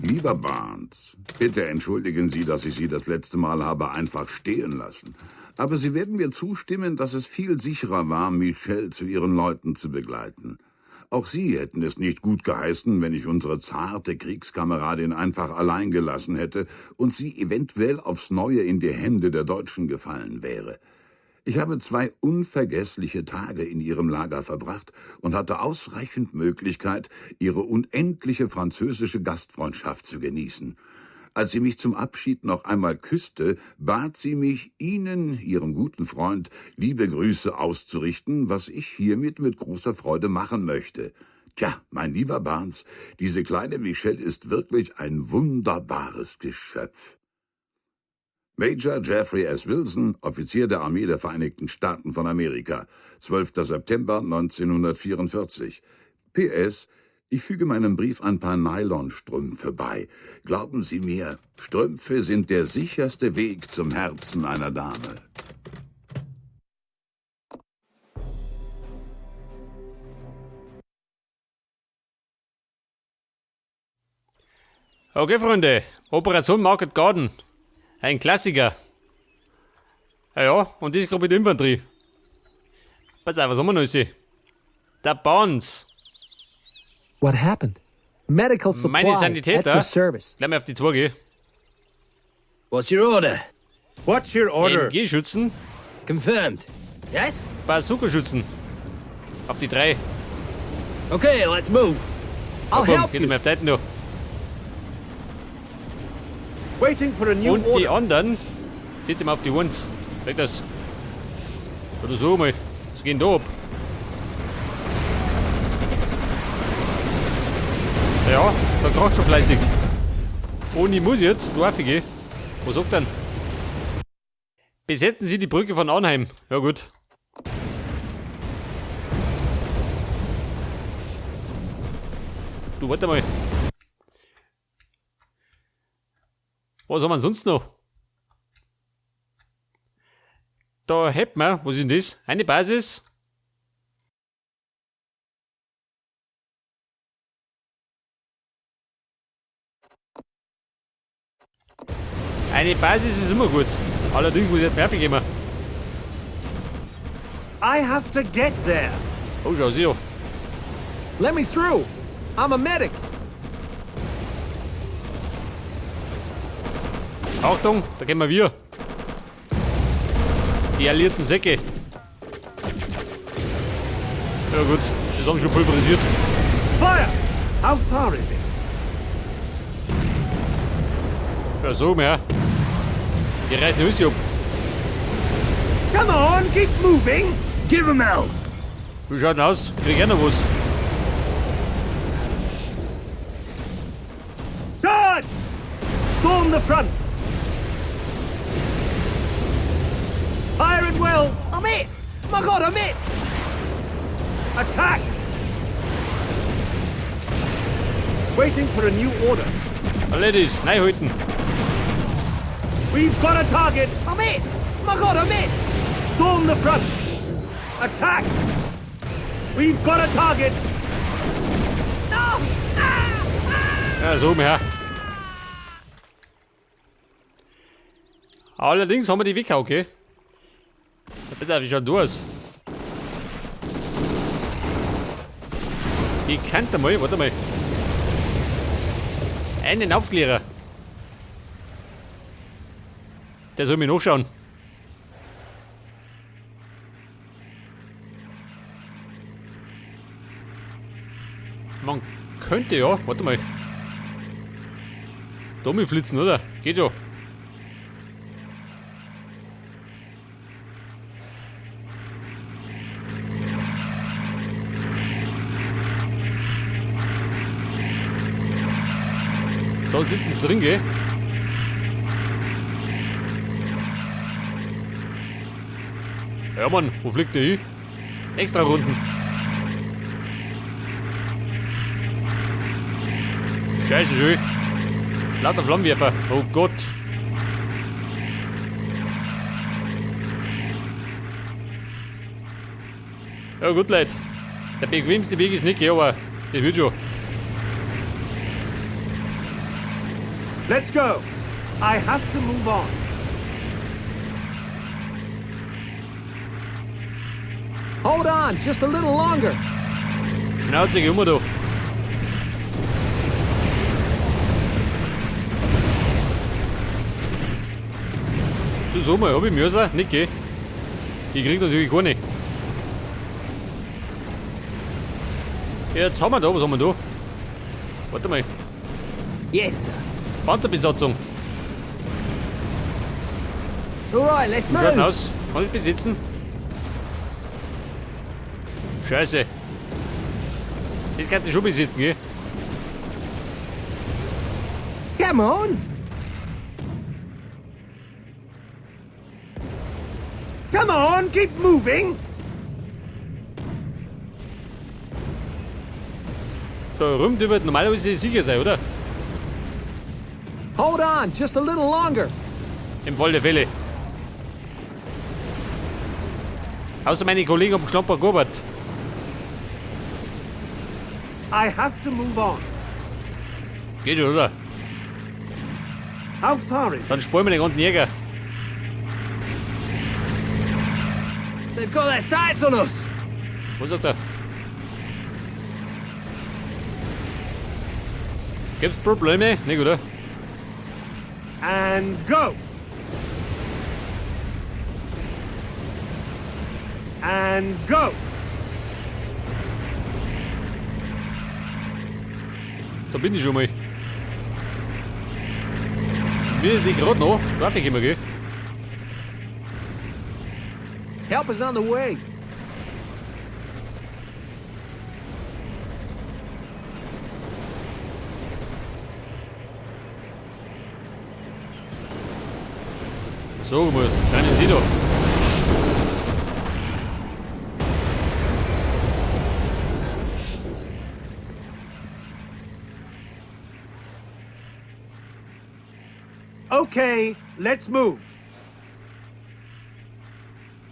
Lieber Barnes, bitte entschuldigen Sie, dass ich Sie das letzte Mal habe einfach stehen lassen. Aber Sie werden mir zustimmen, dass es viel sicherer war, Michelle zu ihren Leuten zu begleiten. Auch Sie hätten es nicht gut geheißen, wenn ich unsere zarte Kriegskameradin einfach allein gelassen hätte und sie eventuell aufs Neue in die Hände der Deutschen gefallen wäre. Ich habe 2 unvergessliche Tage in Ihrem Lager verbracht und hatte ausreichend Möglichkeit, Ihre unendliche französische Gastfreundschaft zu genießen. Als sie mich zum Abschied noch einmal küsste, bat sie mich, Ihnen, Ihrem guten Freund, liebe Grüße auszurichten, was ich hiermit mit großer Freude machen möchte. Tja, mein lieber Barnes, diese kleine Michelle ist wirklich ein wunderbares Geschöpf. Major Jeffrey S. Wilson, Offizier der Armee der Vereinigten Staaten von Amerika, 12. September 1944. PS, ich füge meinem Brief ein paar Nylonstrümpfe bei. Glauben Sie mir, Strümpfe sind der sicherste Weg zum Herzen einer Dame. Okay, Freunde, Operation Market Garden. Ein Klassiker. Ja, ja, und das ist gerade mit Infanterie. Pass auf, was haben wir noch? Der Barnes. What happened? Medical Meine supply at Sanitäter. your service. Lass mir auf die 2 gehen. What's your order? What's your order? MG-Schützen. Confirmed. Yes? Bazooka-Schützen. Auf die 3. Okay, let's move. I'll Komm, help geht you. mal auf die Seite noch. Waiting for a new Und die order. anderen setzen wir auf die 1. Weg das. Oder so mal. Was geht denn da ab? Ja, da kracht schon fleißig. Und ich muss jetzt, darf ich gehen? Was sagt denn? Besetzen Sie die Brücke von Arnheim. Ja gut. Du, warte mal. Was haben wir denn sonst noch? Da hätten wir, was ist denn das? Eine Basis. Eine Basis ist immer gut. Allerdings muss ich jetzt nervig immer. I have to get there. Oh, schau, sieh ja. Let me through. I'm a medic. Achtung, da gehen wir. Die alliierten Säcke. Ja gut, das haben schon pulverisiert. Fire! How far is it? Ja, so mehr. Die reißen alles ab. Come on, keep moving! Give them hell! Wie schaut denn aus? Krieg ich auch noch was? Charge! Storm the front! Fire at will! I'm it! My God, I'm it! Attack! Waiting for a new order. Ladies, neu halten. We've got a target! I'm it! My God, I'm it! Storm the front! Attack! We've got a target! No! Ah! Ja, so mehr. Allerdings haben wir die Wicker, okay? Bitte, wie schaut du aus? Ich könnte mal, warte mal. Einen Aufklärer. Der soll mir nachschauen. Man könnte ja, warte mal. Da mit flitzen, oder? Geht schon. Da sitzen sie drin, gell? Ja Mann, wo fliegt der hin? Extra Runden. Scheiße, schön. Lauter Flammenwerfer. Oh Gott. Ja gut, Leute. Der bequemste Weg ist nicht, aber das wird schon. Let's go. I have to move on. Hold on, just a little longer. Schnauze, geh um da. Du sag mal, hab ich Mörser? Nicht, gell? Ich krieg natürlich keine. Jetzt haben wir da, was haben wir da? Warte mal. Yes, sir. Panzerbesatzung. All right, let's Wie schaut denn move. aus? Kann ich besitzen? Scheiße. Das kann ich schon besitzen, gell? Come on. Come on, keep moving. Da rum, die wird normalerweise sicher sein, oder? Hold on, just a little longer. Im Fall der Fälle. Außer meine Kollegen haben Schnapper gearbeitet. I have to move on. Geht schon, oder? How far is it? Dann sparen wir den ganzen Jäger. They've got their sights on us. Was sagt er? Gibt's Probleme? Nicht, oder? And go. And go. Da bin ich schon mal. Mir die gerade noch. Darf ich immer, gell? Help is on the way. So, mal, scheinen Sie da. Okay, let's move.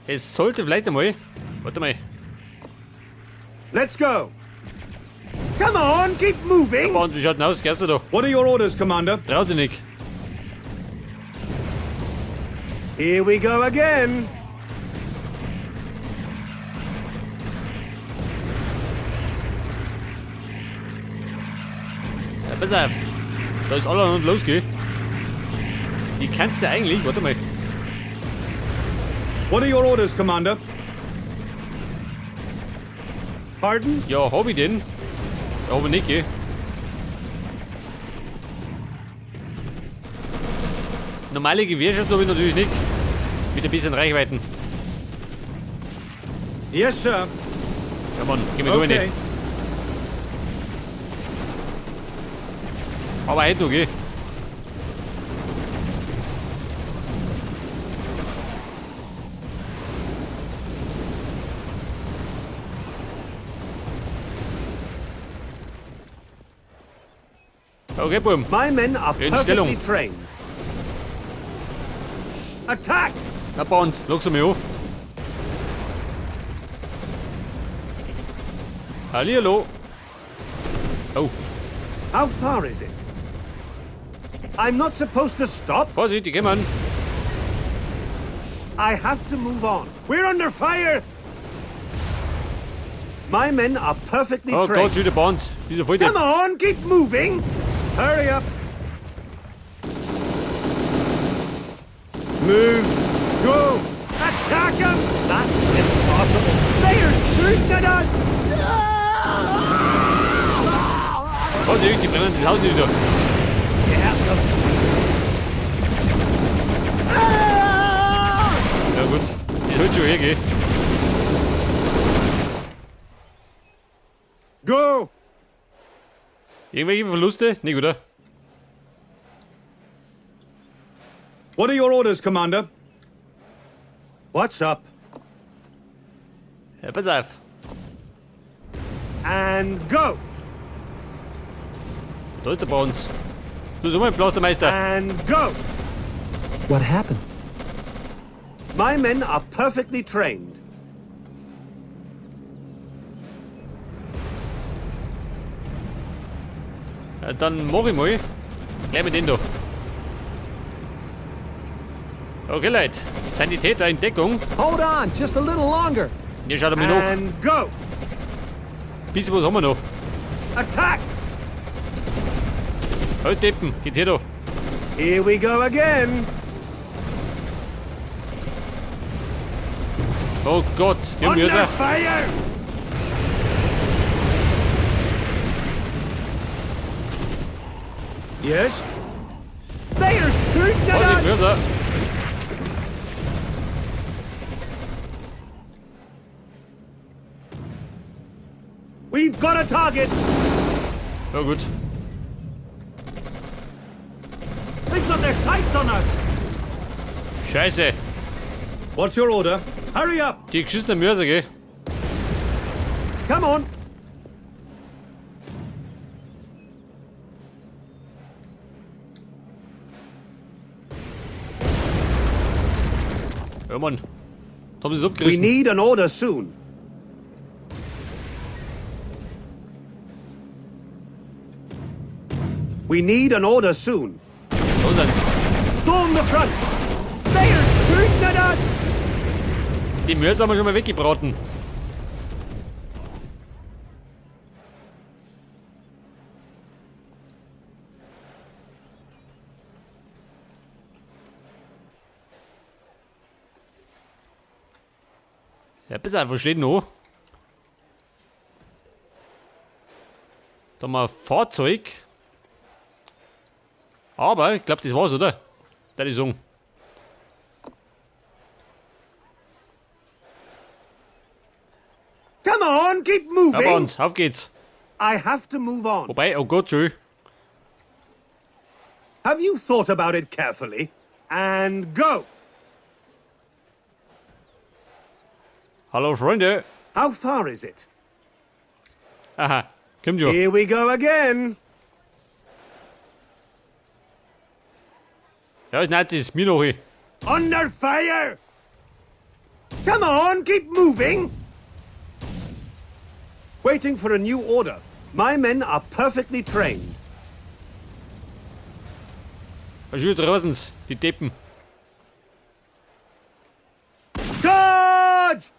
Es sollte vielleicht einmal. Warte mal. Let's go. Come on, keep moving. Und wie schaut denn aus? Gehst du da? What are your orders, Commander? Traut sich nicht. Here we go again. Ja, pass auf. Da ist alles und los, gell? Die kannst ja eigentlich. Warte mal. What are your orders, Commander? Pardon? Ja, hab ich den? Ja, hab ich nicht, gell? Normale Gewehrschützen hab ich natürlich nicht. Mit ein bisschen Reichweiten. Yes, sir. Ja, Mann, geh mir durch Okay. nicht. Aber heute noch, gell? Okay, Buben. My men are In perfectly Stellung. trained. Attack! Na, bei uns. Schau's mal an. Hallihallo. Oh, How far is it? I'm not supposed to stop. Vorsicht, die kommen. I have to move on. We're under fire! My men are perfectly Oh Gott, trained. schon wieder bei uns. Dieser Volldepp. Come on, keep moving! Hurry up! Move! Go! Attack them! That's impossible! They are shooting at us! Vorsicht, die brennen das Haus nieder. Yeah. Ja gut, das wird schon hergehen. Go! Irgendwelche Verluste? Nicht, oder? What are your orders, Commander? What's up? Ja, pass auf. And go! Da ist der bei uns. Du, so mein Pflastermeister. And go! What happened? My men are perfectly trained. Ja, dann mach ich mal. Gleich mit dem da. Okay, Leute. Sanitäter in Deckung. Hold on, just a little longer. Hier schaut er mir noch. And go! Bisschen was haben wir noch. Attack! Halt, Deppen. Geht her da. Here we go again! Oh Gott, die haben Under Mörser. fire! Yes? They are shooting at Vorsicht, us! Mörser. We've got a target! Ja gut. They've got their sights on us! Scheiße. What's your order? Hurry up! Die geschissenen Mörser, gell? Come on! Ja, Mann. Da haben sie es We abgerissen. need an order soon. We need an order soon. Da sind sie. Storm the front! They are shooting at us! Die Mörser haben wir schon mal weggebraten. Ja, pass auf, was steht noch? Da haben wir ein Fahrzeug. Aber ich glaub, das war's, oder? Da ich sagen. Come on, keep moving! Aber uns, auf geht's. I have to move on. Wobei, oh Gott, schön. Have you thought about it carefully? And go! Hallo Freunde. How far is it? Aha, kommt ja. Here we go again! Ja, ist Nazis, mir noch. Under fire! Come on, keep moving! Waiting for a new order. My men are perfectly trained. Schön draußen, die Deppen. Charge!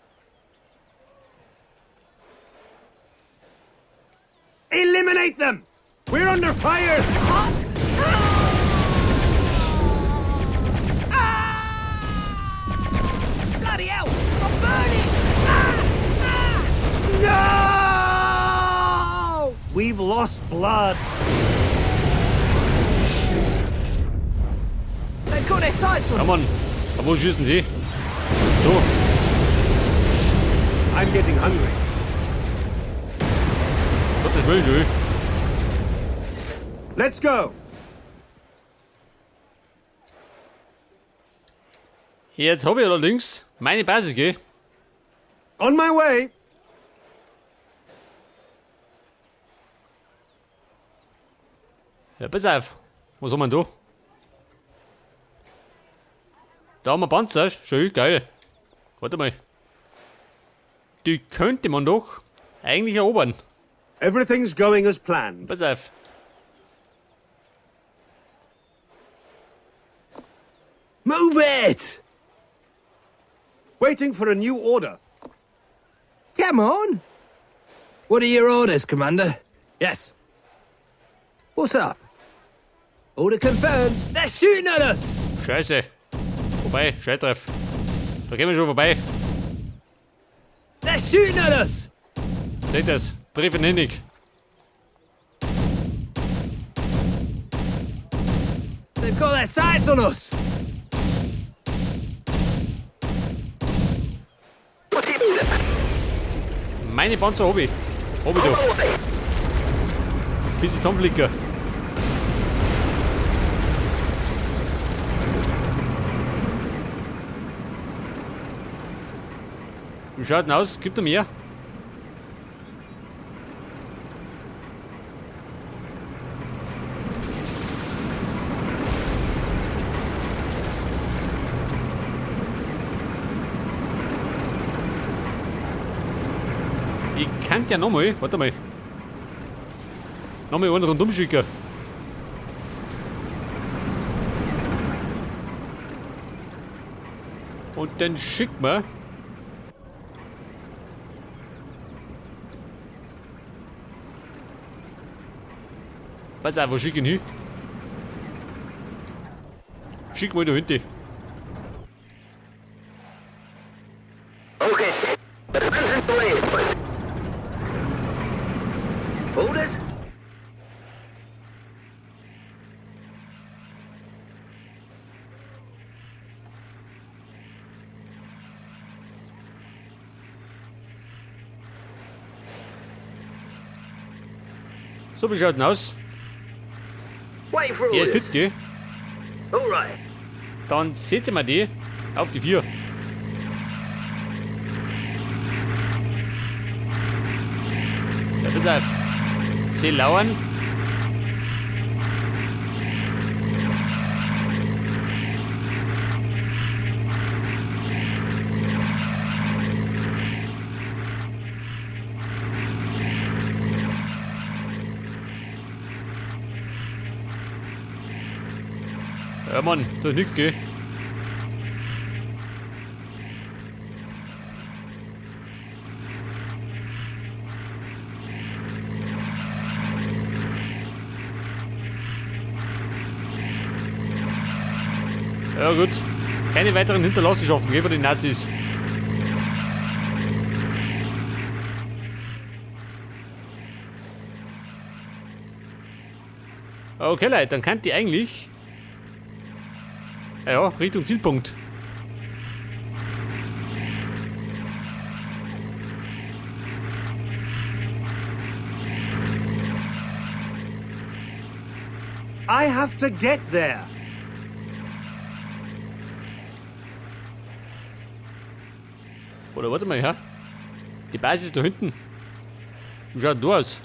Eliminate them! We're under fire! Hot! Ah! Bloody hell! I'm burning! Ah! Ah! No! We've lost blood. They've got their sights on Ja, us. Mann. Aber wo schießen sie? So, I'm getting hungry. Gottes Willen, du. Let's go. Jetzt hab ich allerdings meine Basis, gell? On my way. Ja, pass auf. Was haben wir denn da? Da haben wir Panzer. Schön, geil. Warte mal. Die könnte man doch eigentlich erobern. Everything's going as planned. Pass auf. Move it! Waiting for a new order. Come on! What are your orders, Commander? Yes. What's up? Order confirmed. They're shooting at us! Scheiße. Vorbei, Scheitreff. Da gehen wir schon vorbei. They're shooting at us! Seht das? Treffen nicht. They've got their sights on us! Meine Panzer hab ich. Hab ich da. Bis ich zusammenflicke. Wie schaut denn aus? Gibt er mehr? Ich kann ja nochmal, warte mal. Nochmal einen rundum schicken. Und dann schickt man. Pass auf, wo schick ich ihn hin? Schick mal da hinten. Okay. Orders? So, wie schaut denn aus? Waiting for Er ist orders. fit, gell? All right. Dann setzen wir die auf die 4. Ja, pass auf. Sie lauern. Ja, Mann, da ist nix, gell? Ja gut. Keine weiteren Hinterlassenschaften, gell, von den Nazis. Okay, Leute, dann könnt ihr eigentlich... Ja, Richtung Zielpunkt. I have to get there. Oder warte mal, ja. Die Basis ist da hinten. Wie schaut denn da aus?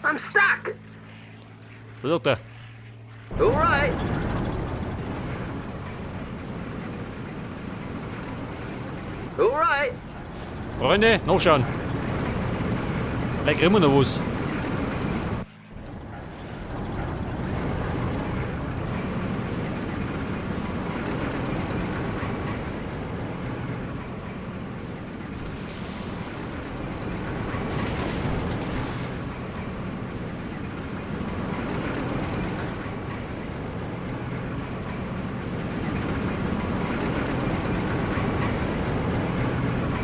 I'm stuck. Was sagt er? All right. All right. Freunde, nachschauen. Vielleicht kriegen wir noch was.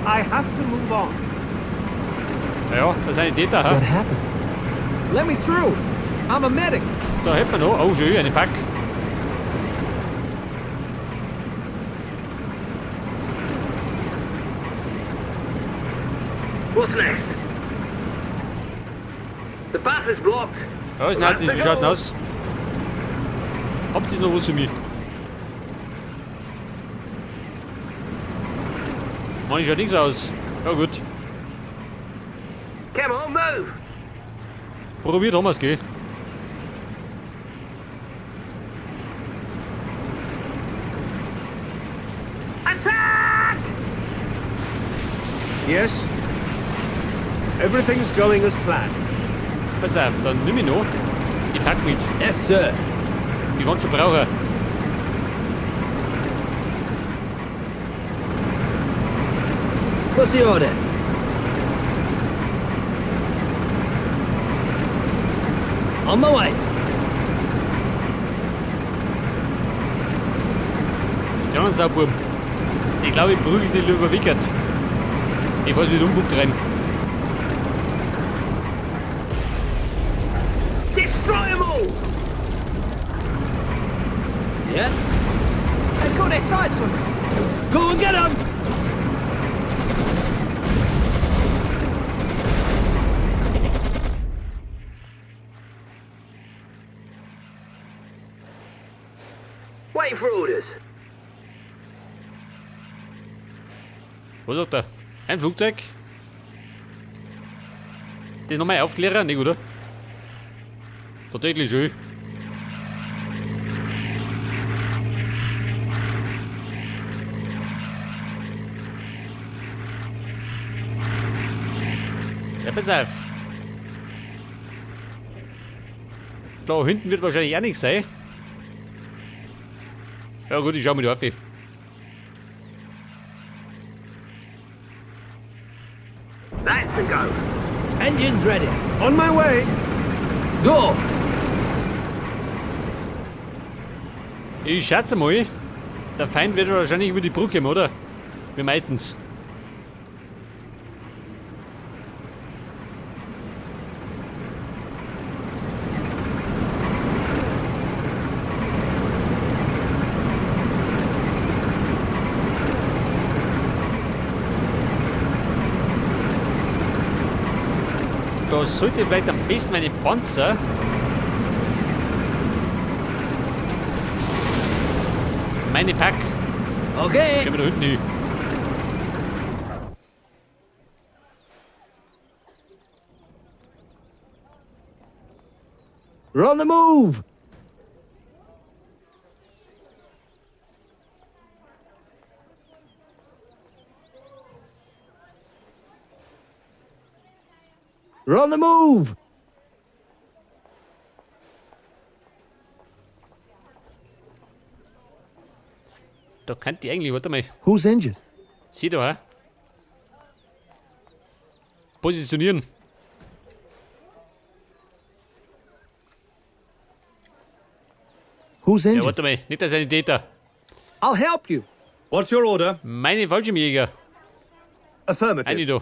I have to move on. Ja, das sind die Täter, hä? What happened? Let me through. I'm a medic. Da hätten wir noch. Oh, schön, eine Pack. What's next? The path is blocked. Ja, ist Nazis, wie schaut denn aus? Habt ihr noch was für mich? Mann, schaut nichts aus. Ja gut. Come on, move. Probiert haben wir's, gell? Attack! Yes? Everything's going as planned. Pass auf, dann nimm ich noch die Pack mit. Yes, sir. Die kannst du schon brauchen. What's the order? On my way. Die anderen Saububen. Ich glaube, ich prügel die lieber Wickert. Ich weiß mit Unfug drin. Destroy them all! Yeah? They've got their sights on us. Go and get 'em! Waiting for orders. Was sagt er? Ein Flugzeug? Den nochmal aufklären, nicht, oder? Tatsächlich schön. Ja, pass auf. Da hinten wird wahrscheinlich auch nichts sein. Ja gut, ich schau mir da auf. Engine's ready. On my way. Go. Ich schätze mal, der Feind wird wahrscheinlich über die Brücke kommen, oder? Wie meistens. Da sollte vielleicht am besten meine Panzer meine Pack. Okay. Gehen wir da hinten hin. We're on the move. We're on the move. Da könnte ich eigentlich, warte mal. Who's injured? Sieh da, hä? Positionieren. Who's Ja, injured? warte mal. Nicht der Sanitäter. I'll help you. What's your order? Meine Fallschirmjäger. Affirmative. Eine da.